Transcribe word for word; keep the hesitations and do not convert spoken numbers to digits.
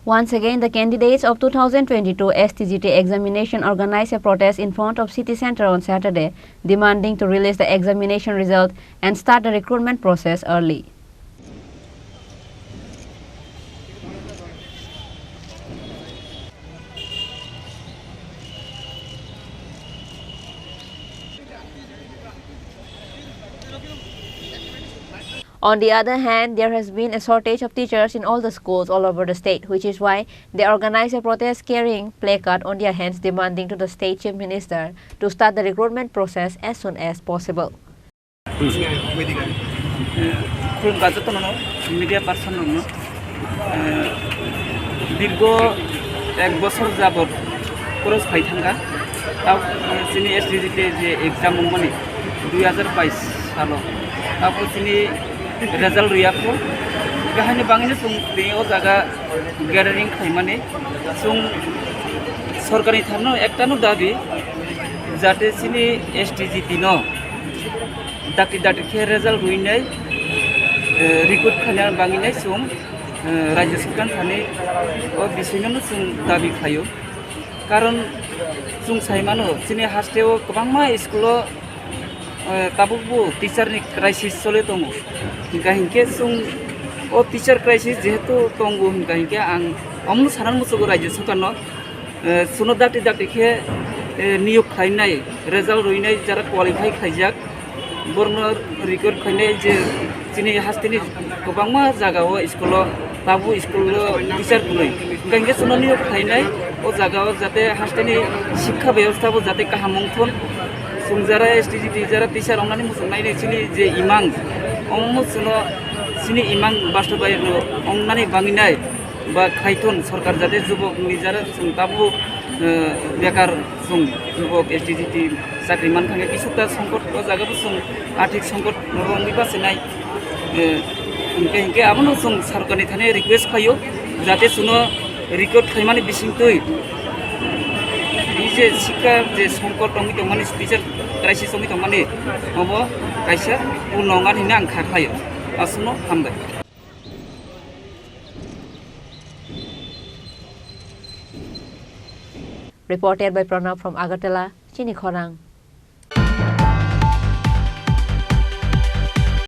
Once again, the candidates of two thousand twenty-two S T G T examination organized a protest in front of city center on Saturday, demanding to release the examination result and start the recruitment process early. On the other hand, there has been a shortage of teachers in all the schools all over the state, which is why they organized a protest carrying placard on their hands demanding to the state chief minister to start the recruitment process as soon as possible. Khulumkha jotono, media person rokno. Eh, dirgo ek bosor jabot cross phai thangkha. Tao, eh, chini S T G T je exam wngmani dui hazar bais salo. Tao chini result riyakho. Kahini bangini chwng tini o jaga gathering khaimani. Chwng sorkarni tharno ektano dabi, jate chini S T G T no dakti dakti khe result ruinai, eh, recruit khaina bangwinai chwng, eh, Rajya Sarkar thani o bisingno chwng dabi khaio. Karon chwng sai mano, chini haste o kwbangma school o, eh, tabukbo teacher ni crisis choli tongo. Hinkha hinkhe chwng o teacher crisis jehetu tongo hinkha hinkhe ang omono sanani muchungo Rajya Sarkar no, eh, chwngno dakti dakti khe, eh, niyok khlainai, result ruinai, jara qualify khlaijak, borokno recruit khlainai je chini hasteni kwbangma jaga o school o, tabuk school o teacher kwrwi. Hinkha hinkhe chwngno niyok khlainai o jaga o jate hasteni sikha bebostha bo jate kaham wngthon. Chwng jara S T G T jara teacher wngnani muchungnai chini je imang, omo chwngno chini imang bastobayan wngnani bangwinai ba khaithon sorkar jate jubok ni jara chwng tabuk, eh, bekar chwng jubok S T G T chakri mankha khe kisukta songkot o jaga bo chwng athik songkot wngwi bachinai. Eh, hinkhe, hinkhe abono chwng sorkarni thani request khlaio, jate chwngno recruit khlaimani bisingtwi, je sikha je songkot wngwi tongmani, teacher crisis wngwi tongmani, obo kaisa purno wngnani hinwi ang kha khlaio. Aswkno hambai. Reported by Pranab from Agartala, Chini Khorang.